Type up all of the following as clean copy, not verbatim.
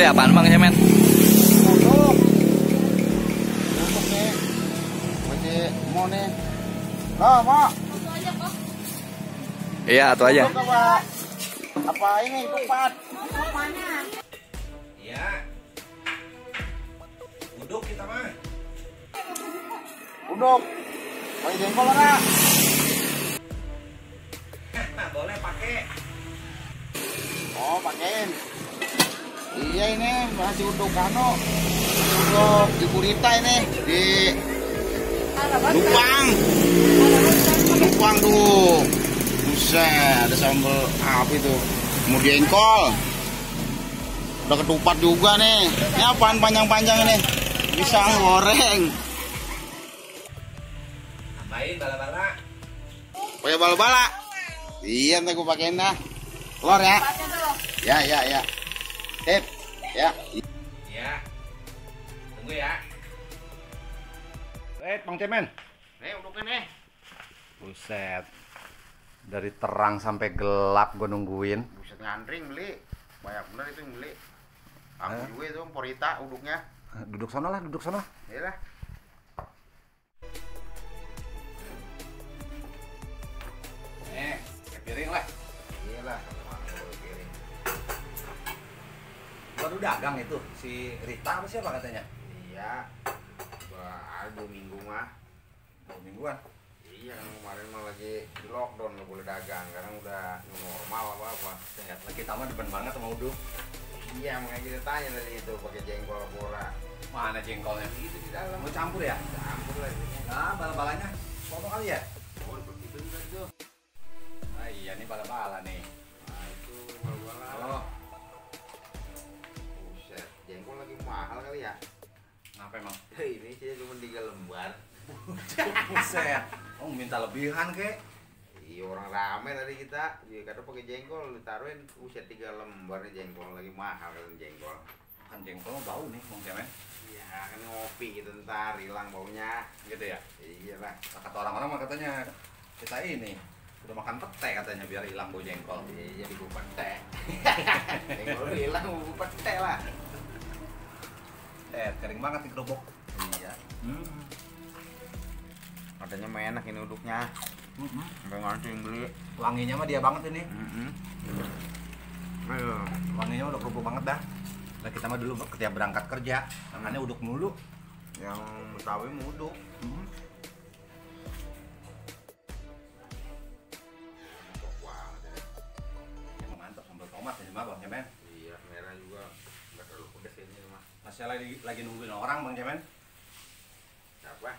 beli apaan Bang Cemen? Untuk nih, masih mau nih. Oh, mau. Iya, itu aja. Apa ini kupat? Iya. Uduk kita mah. Uduk. Pakai jengkol enggak? Boleh pakai. Oh, pakein. Iya ini masih uduk kano. Uduk di Purita ini di Lupang. Lupang tuh. Buset, ada sambal apa itu? Mau jengkol. Udah ketupat juga nih. Ini apaan panjang-panjang ini? Pisang goreng. Tambahin bala-bala. Pakai bala-bala. Iya, ntar gue pakein dah. Telur ya. Ya. Sip. Ya. Iya. Tunggu ya. Bang Cemen. Nih, uduknya nih. Buset. Dari terang sampai gelap gue nungguin. Buset ngantri beli. Banyak bener itu yang beli. Aku juga itu Purita uduknya. Duduk sana lah, duduk sana. Iya lah. Piring lah. Iya lah. Baru dagang itu si Rita apa siapa katanya? Iya. Wah, 2 minggu mah. 2 mingguan. Iya, kan kemarin mah lagi di lockdown nggak boleh dagang. Sekarang udah normal apa-apa. Sehat lah, kita mah demen banget sama uduk. Iya, makanya kita tanya tadi itu pakai jengkol pora. Mana jengkolnya? Itu di dalam. Mau campur ya? Campur lah ini. Nah, bala-balanya potong kali ya? Oh, begitu juga tuh. Ah iya, nih bala-bala nih. Nah, itu bala-bala. Oh, Buset, jengkol lagi mahal kali ya? kenapa emang? Ini sih cuma 3 lembar. Buset. Oh, minta lebihan kek. Iya, orang rame tadi kita. Dia kata pakai jengkol ditaruhin, buset 3 lembar nih jengkol lagi mahal kan jengkol. Kan jengkol bau nih, Bang Cemen. Iya, kan ngopi gitu ntar hilang baunya. Gitu ya? Iya lah. Nah, kata orang-orang mah katanya kita ini udah makan pete katanya biar hilang bau jengkol. Iya, jadi bubuk teh. Jengkol hilang bubuk teh lah. Kering banget nih kerupuk. Iya. Katanya mah enak ini uduknya. Sampai ngantri yang beli. Wanginya mah dia banget ini. Ayo. Wanginya udah kerupuk banget dah. Nah, kita mah dulu ketika berangkat kerja, makannya uduk mulu. Yang Betawi mau uduk. Mantap banget ini. Emang mantap sambal tomat ini mah Bang Cemen. Iya, merah juga nggak terlalu pedas ini mah. Masih lagi nungguin orang Bang Cemen. Siapa?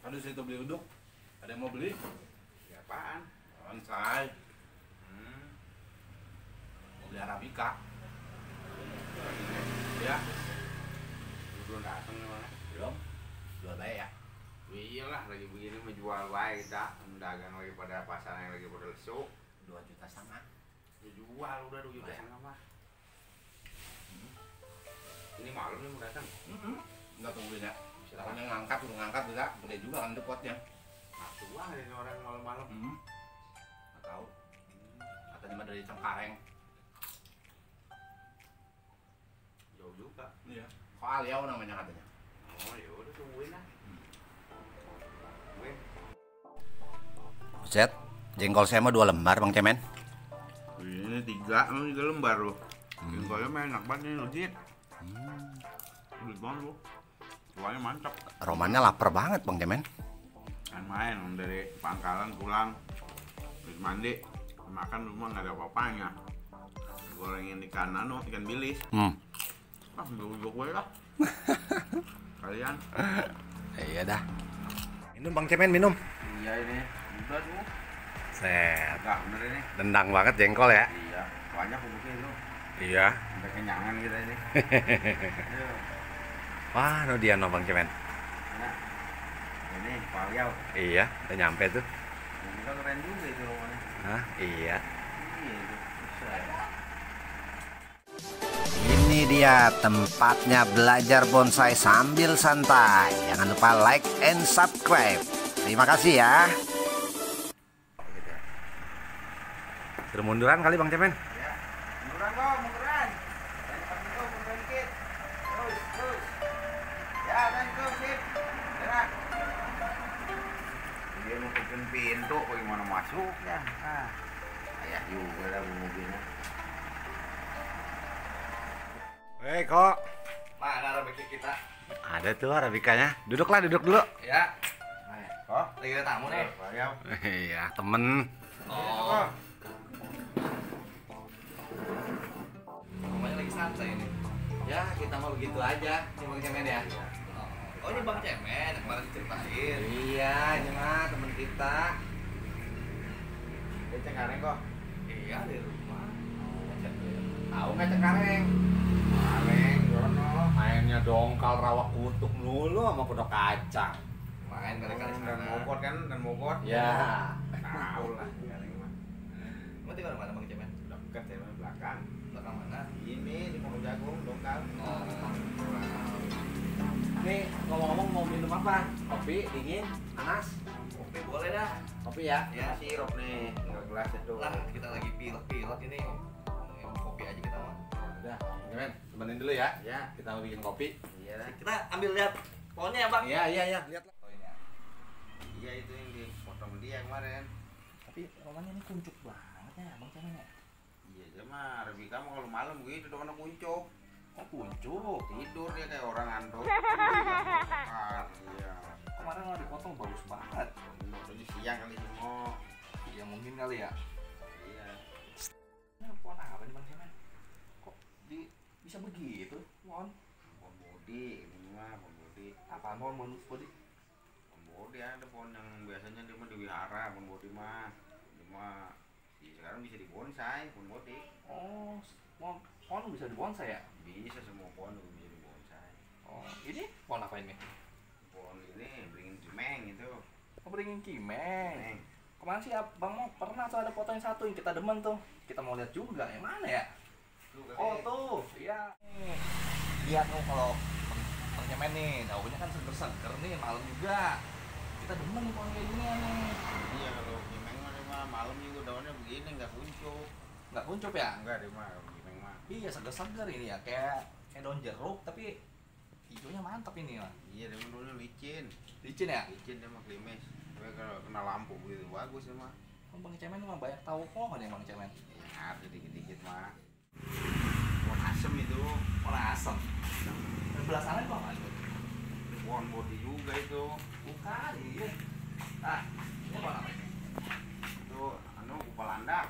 Aduh, situ beli uduk. Ada yang mau beli? Ya apaan? Ansai. Mau beli Arabica. Ya, Belum datang memang. belum. Jual baik ya. Iyalah, lagi begini menjual baik kita. Dagang lagi pada pasar yang lagi pada lesu. 2,5 juta. Ya jual udah 2 juta setengah mah. Ini malam nih mau datang. Enggak tungguin ya. Silakan yang ngangkat, udah ngangkat juga. Gede juga kan depotnya. Nafsu banget ini orang malam-malam. Nggak tahu. Katanya mah dari Cengkareng. Jauh juga. Iya. Kok Aliau namanya katanya. Oh ya udah tungguin lah. Tungguin. Buset, jengkol saya mah 2 lembar Bang Cemen. Ini 3 lembar loh. Jengkolnya mah enak banget nih legit. Legit banget loh. Kuahnya mantap. Romannya lapar banget Bang Cemen. Kan main dari pangkalan pulang, habis mandi, makan rumah nggak ada apa-apanya. Gorengin ikan ikan bilis. Gue gue lah. Kalian? Iya dah. Minum Bang Cemen, minum. Iya ini. Udah tuh. Set. Enggak bener ini. Dendang banget jengkol ya. Iya. Banyak bubuknya itu. Iya. Sampai kenyangan kita ini. Ayo. Wah, no dia no Bang Cemen. Nah, ini Pak Liao. Iya, udah nyampe tuh. Ini kan keren juga itu rumahnya. Hah, iya. Iya itu. Buset. Ini dia tempatnya belajar bonsai sambil santai. Jangan lupa like and subscribe. Terima kasih ya. Suruh munduran kali Bang Cemen. Ya. Munduran kok, munduran. Banyak itu munduran dikit. Dia nutupin pintu, bagaimana masuknya? Ah, ayah juga dah mobilnya. Hei kok, Mana Arabica kita? ada tuh Arabikanya. Duduklah, duduk dulu. Ya, Kok? lagi ada tamu nih. Ya. Iya, temen. Oh, rumahnya lagi santai ini. Ya, kita mau begitu aja, nih Bang Cemen ya. Oh, ini Bang Cemen yang kemarin diceritain. Iya, ini mah temen kita. Dia Cengkareng kok. Iya, di rumah. Tahu nggak Cengkareng? Cengkareng, Jono. Mainnya dongkal rawa kutuk dulu sama kuda kacang. Main kali-kali Dan sana. Mogot kan, dan Mogot. Ya. Tahu lah Cengkareng mah. Emang tinggal di mana Bang Cemen? Dekat ya belakang. Belakang mana? Ini di Pondok Jagung, dongkal. Oh, Nih, ngomong-ngomong mau minum apa? Kopi, dingin, panas? kopi boleh dah. Kopi ya? Ya, Sirup nih, tinggal gelas itu. lah kita lagi pilek-pilek ini. Kopi aja kita mah. Udah, Cemen, temenin dulu ya. Ya, Kita mau bikin kopi. iya dah. Kita ambil lihat pohonnya ya Bang. Iya, iya, lihatlah. Oh, ini ya. Iya itu yang dipotong dia kemarin. Tapi rumahnya ini kuncup banget ya Bang Cemen ya. Iya, dia mah Arabica mah kalau malam begitu dong anak kuncup. Oh kuncup. Tidur dia kayak orang ngantuk. Iya. Kemarin nggak dipotong bagus banget. Ini siang kali semua. Ya mungkin kali ya. Iya. Ini pohon apa nih Bang Cemen? Kok bisa begitu pohon? Pohon bodi, ini mah pohon bodi. Apaan pohon bodi? Pohon bodi ada pohon yang biasanya dia mah diwara, pohon bodi mah. Ini mah sekarang bisa dibonsai pohon bodi. Oh, pohon bisa dibonsai ya? Bisa semua pohon juga bisa dibonsai. Oh, ini pohon apa ini? Pohon ini beringin cemeng itu. Oh, beringin kimeng. Cemeng. Kemarin sih Bang mau pernah tuh ada foto yang satu yang kita demen tuh. Kita mau lihat juga. Yang mana ya? Tuh, Oh tuh, iya. Lihat tuh kalau Bang Cemen nih, daunnya kan seger-seger nih, malam juga. Kita demen nih pohon kayak gini nih. Iya kalau cemeng mah dia mah malam juga daunnya begini nggak kuncup. Nggak kuncup ya? Enggak dia mah kalau cemeng mah. Iya, seger-seger ini ya, kayak daun jeruk tapi hijaunya mantap ini mah. Iya dia mah daunnya licin. Licin ya? Licin dia mah klimis. Tapi kalau kena lampu begitu bagus ya mah. Oh, Bang Cemen mah banyak tahu pohon ya Bang Cemen. Ya ada dikit-dikit mah. Pohon asem itu. Pohon asem. Dan belah sana itu apa itu? Pohon bodi juga itu. Bukan, iya. Ah, ini pohon apa ini? Itu anu kupalandak.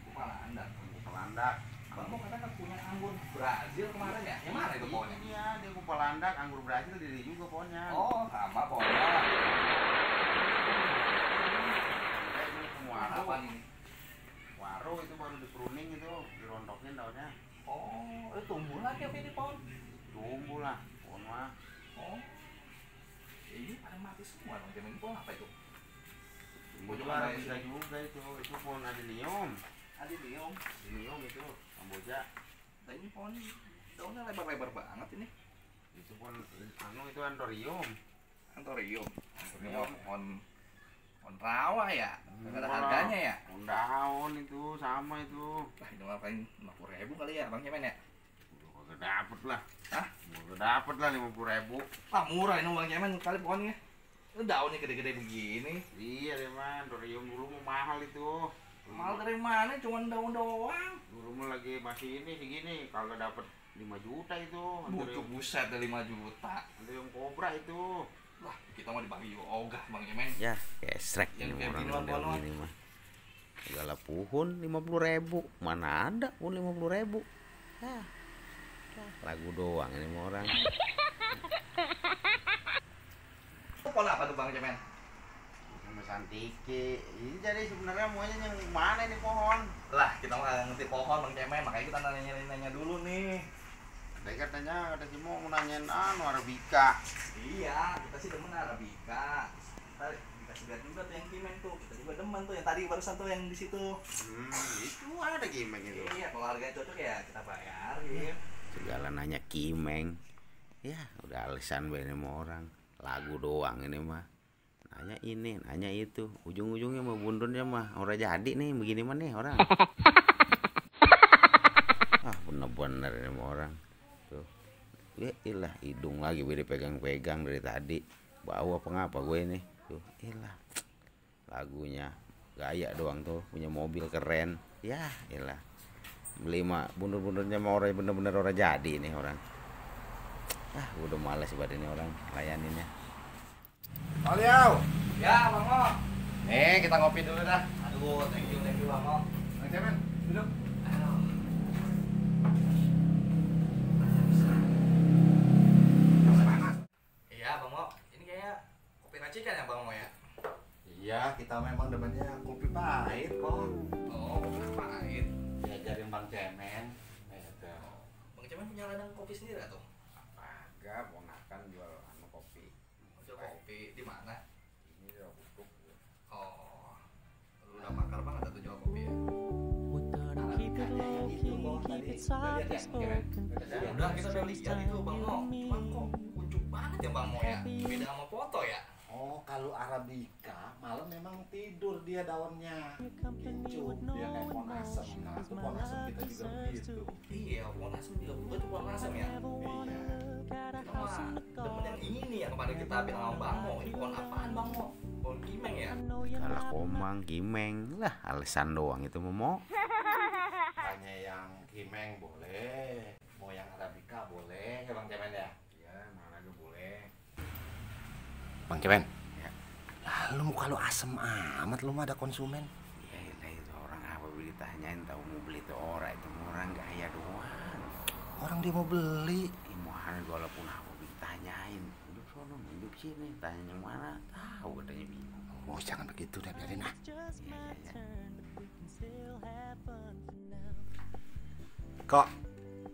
Kepala Anda. Kupalandak. Bang mau katakan punya anggur Brazil kemarin ya? Yang mana itu pohonnya? Iya, dia kupalandak, anggur Brazil dia juga pohonnya. Oh, sama pohonnya. Ini semua Apa ini? waro itu baru di pruning itu, dirontokin daunnya. Oh, itu tumbuh lagi apa ini pohon? Tumbuh lah, pohon mah. Oh, ini pada mati semua Bang Cemen. Ini pohon apa itu? Tumbuh juga bisa juga itu pohon adenium. Adenium. Adenium itu, Kamboja. Dan ini pohon daunnya lebar-lebar banget ini. Itu pohon anu itu anthurium. Anthurium. Ini pohon rawa ya. Nggak ada harganya ya. Pohon daun itu sama itu. Lah ini ngapain 50.000 kali ya Bang Cemen ya? Udah kagak dapet lah. Hah? Kagak dapet lah 50.000. Ah murah ini Bang Cemen kali pohonnya. Itu daunnya gede-gede begini. Iya deh man, anthurium dulu mau mahal itu. Mahal dari mana? Cuman daun doang. Dulu mah lagi masih ini segini, kagak dapet 5 juta itu. Butuh buset dari 5 juta. Anthurium kobra itu. Wah, kita mau dibagi ogah Bang Cemen. Ya, gesrek Yang ini kayak orang gini, model Bang. gini mah. Segala puhun 50.000. Mana ada pun 50.000. Ya. Lagu doang ini mah orang. Pohon apa tuh Bang Cemen? Sama Santiki. Ini jadi sebenarnya maunya yang mana ini pohon? Lah, kita mah nggak ngerti pohon Bang Cemen, makanya kita nanya dulu nih. Tadi katanya ada si mau nanyain anu Arabica. Iya, kita sih demen Arabica. Kita dikasih lihat juga tuh yang kimeng tuh. Kita juga demen tuh yang tadi barusan tuh yang di situ. Itu ada kimeng itu. Iya, kalau harganya cocok ya kita bayarin. Segala nanya kimeng. Ya, udah alasan ini mah orang. Lagu doang ini mah. Nanya ini, nanya itu. Ujung-ujungnya mah bundurnya mah orang jadi nih begini mah nih orang. Ah, bener-bener ini mah orang. Tuh. Ya ilah hidung lagi gue dipegang-pegang dari tadi. Bau apa ngapa gue ini? Tuh, ilah. lagunya gaya doang tuh, punya mobil keren. Ya elah, beli mah bundur-bundurnya mau orang bener-bener orang jadi nih orang. Udah males banget ini orang layaninnya. Aliau. Ya, Bang Mo. Nih, kita ngopi dulu dah. Aduh, thank you Bang Mo. Bang Cemen, duduk. Iya, Bang Mo. Ini kayak kopi racikan ya, Bang Mo ya? Iya, kita memang demennya kopi pahit kok. Oh, kopi pahit. Diajarin Bang Cemen. Gitu. Bang Cemen punya ladang kopi sendiri atau? Agak, ponakan jual kopi. Jual kopi di mana? Ini udah butuh. Oh, lu udah makar banget atau jual kopi ya? Udah kita udah lihat itu Bang Mo. Cuman kok kuncup banget ya Bang Mo ya? Beda sama foto ya? Oh, kalau Arabica malam memang tidur dia daunnya. Kincup, dia kayak pohon asem. Nah, itu pohon asem kita juga begitu. Iya, pohon asem juga betul pohon asem ya. Iya. Kita mah demen yang ini nih yang kemarin kita bilang sama Bang Mo. Ini pohon apaan Bang Mo? Pohon kimeng ya? Kalah komang, kimeng lah, alasan doang itu Momo. Hanya yang kimeng boleh, mau yang Arabica boleh ya Bang Cemen ya? Iya, mana aja boleh. Bang Cemen, ya. Lalu muka lu asem amat, lu mah ada konsumen. Ya itu orang apa beli tanyain tahu mau beli tuh orang gaya doang. Orang dia mau beli. Mana walaupun apa ditanyain, hidup sono, hidup sini, tanya yang mana, tahu katanya bingung. Oh jangan begitu deh, biarin ah. Iya. Kok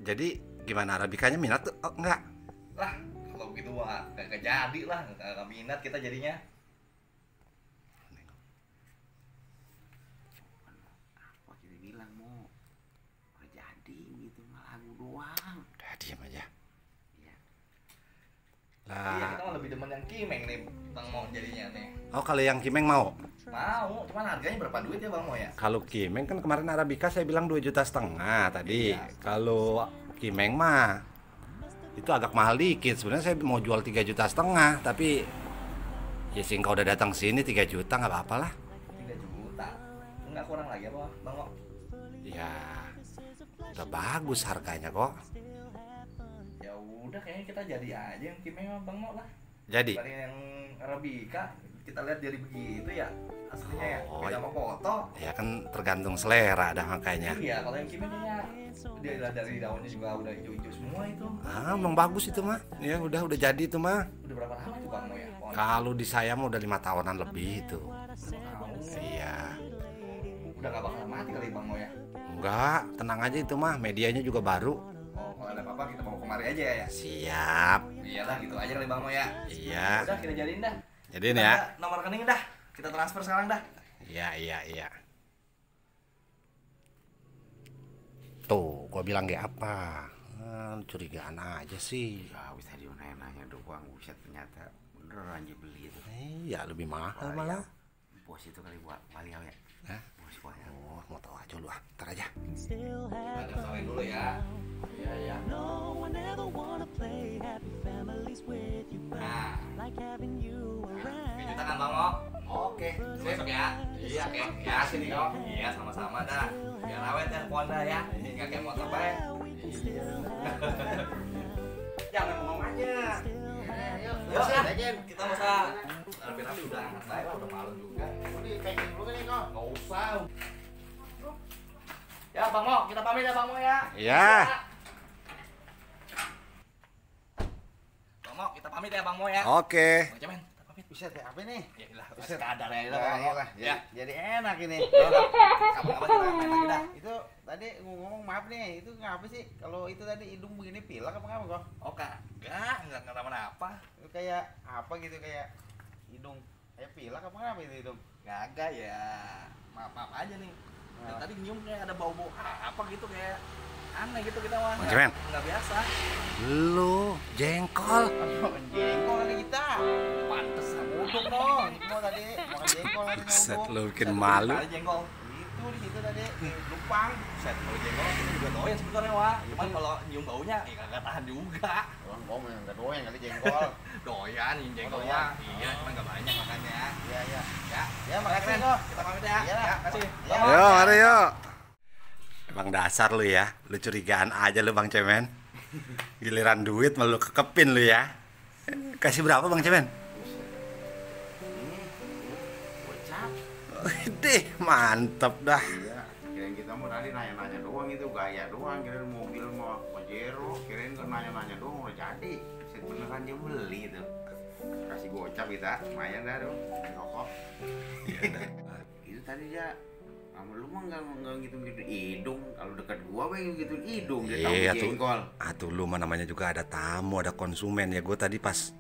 jadi gimana Arabikanya minat tuh? Oh, enggak. Lah, kalau begitu wah gak jadi lah, gak minat kita jadinya. Apa kita bilang mau jadi gitu lagu doang. Udah diam aja. Iya. Iya, kita mah lebih demen yang kimeng nih Bang Mo jadinya nih. Oh kalau yang kimeng mau? Mau, cuman harganya berapa duit ya Bang Mo ya? Kalau kimeng kan kemarin Arabica saya bilang 2,5 juta tadi. Iya. Kalau kimeng mah itu agak mahal dikit. Sebenarnya saya mau jual 3,5 juta, tapi ya sih kau udah datang sini 3 juta nggak apa-apa lah. 3 juta. Enggak kurang lagi apa Bang Mo? Ya udah bagus harganya kok. Ya udah kayaknya kita jadi aja yang kimeng sama Bang Mo lah. Jadi Dibanding yang Arabica kita lihat dari begitu ya aslinya ya Oh, beda sama foto. ya kan tergantung selera dah makanya. Iya, kalau yang kimengnya dia dari daunnya juga udah hijau-hijau semua itu. Emang bagus itu mah. Ya udah jadi itu mah. Udah berapa lama tuh Bang Mo ya? Pohon Kalau di saya mah udah 5 tahunan lebih itu. tahu. Iya. Udah gak bakalan mati kali Bang Mo ya? Enggak, tenang aja itu mah. Medianya juga baru. Oh, kalau ada apa-apa kita bawa kemari aja ya. Siap. Iyalah gitu aja kali Bang Mo ya. Iya. Udah kita jadiin dah. Jadiin Kita ya. ada nomor rekening dah. Kita transfer sekarang dah. Iya. Tuh, gua bilang kayak apa? Curigaan aja sih. Ya habis tadi nanya doang, buset ternyata beneran aja beli itu. Iya, lebih mahal malah. Bos itu kali buat Baliau ya. Hah? Bos ya. Oh, mau tahu aja lu ah. Ntar aja. Kita daftarin dulu ya. Iya. Nah. Kita kan Bang Mo. Oke. Besok ya. Iya, oke. Ya sini kok. Iya, sama-sama dah. Biar awet ya Honda ya. Enggak kayak motor baik. Jangan ngomong aja. Yuk, kita masa rapi-rapi udah amat baik lah, udah malam juga. Ini packing dulu nih kok. Nggak usah. Ya Bang Mo, kita pamit ya Bang Mo ya. Iya. Bang Mo, kita pamit ya Bang Mo ya. Oke. Bang Cemen, kita pamit. Bisa teh apa nih? Ya lah, kadar ya lah Bang Mo. Ya. Jadi enak ini. Kapan-kapan kita main lagi dah. Itu tadi ngomong maaf nih, itu ngapa sih? Kalau itu tadi hidung begini pilek apa ngapa kok? Oh enggak kenapa-napa. Itu kayak apa gitu, kayak hidung kayak pilek apa ngapa itu hidung? Kagak ya. Maaf aja nih. Dan tadi nyium kayak ada bau-bau apa gitu kayak aneh gitu kita mah. Bang Cemen. Enggak biasa. Lu jengkol. Jengkol kali kita. Pantes sama Uduk dong. Itu mau tadi makan jengkol tadi Set ngomong. lu bikin malu. Ada jengkol. Itu itu di situ tadi di Lupang. Set, kalau jengkol kita juga doyan sebenarnya, Wak. Cuman kalau nyium baunya ya kagak tahan juga. Orang ngomong yang enggak doyan kali jengkol. Doyan nyium jengkol, doyan. Wak. Iya, cuman nggak banyak makannya. Iya, iya. Ya, Ya, makasih Keren. kok. Kita pamit ya. Iya. Ya, kasih. Ya. Bang. Yo, mari yuk. Emang dasar lu ya, lu curigaan aja lu Bang Cemen. Giliran duit malu kekepin lu ya. Kasih berapa Bang Cemen? Ini gocap. Deh, mantep dah. Iya, kirain kita mau tadi nanya-nanya doang itu, gaya doang, kirain mobil mau Pajero, kirain kan nanya-nanya doang udah jadi. Set beneran dia beli itu. Kasih gocap kita, lumayan dah tuh, rokok. Iya dah. Itu tadi ya, sama lu mah nggak gitu-gitu hidung. Kalau dekat gua mah gitu hidung, dia tahu Iya tuh. jengkol. Atuh lu mah namanya juga ada tamu, ada konsumen ya. Gue tadi pas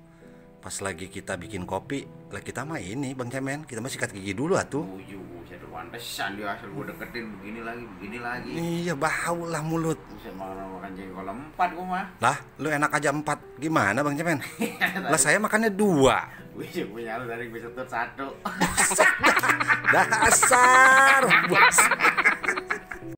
lagi kita bikin kopi, lah kita mah ini Bang Cemen, kita mah sikat gigi dulu atuh. Buset, pantesan dia asal gua deketin begini lagi. Iya, bau lah mulut. Buset, makan jengkol 4 gua mah. Lah, lu enak aja 4. Gimana Bang Cemen? Lah saya makannya 2. Wih, punya lu dari bisa 1. Dasar bos.